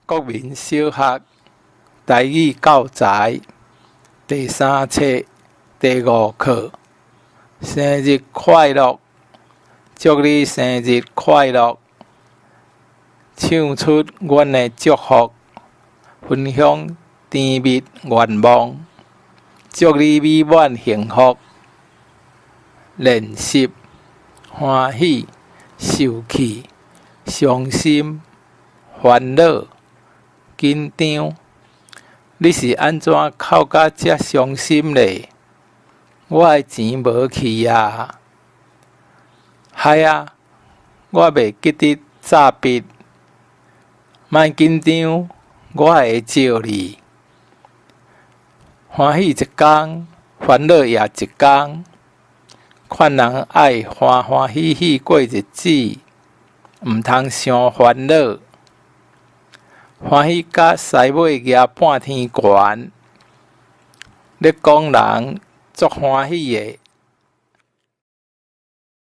國民小學台語教材第三冊第五課。生日快樂，祝你生日快樂！唱出阮的祝福，分享甜蜜願望，祝你美滿幸福。練習，歡喜、受氣、傷心、煩惱、緊張。你是按怎哭甲遮傷心咧？我的錢無去啊！害啊！我袂記得紮筆。莫緊張，我會照你。歡喜一工，煩惱也一工。勸人愛歡歡喜喜過日子，毋通傷煩惱。歡喜甲鳃尾夯半天懸，咧講人足歡喜的。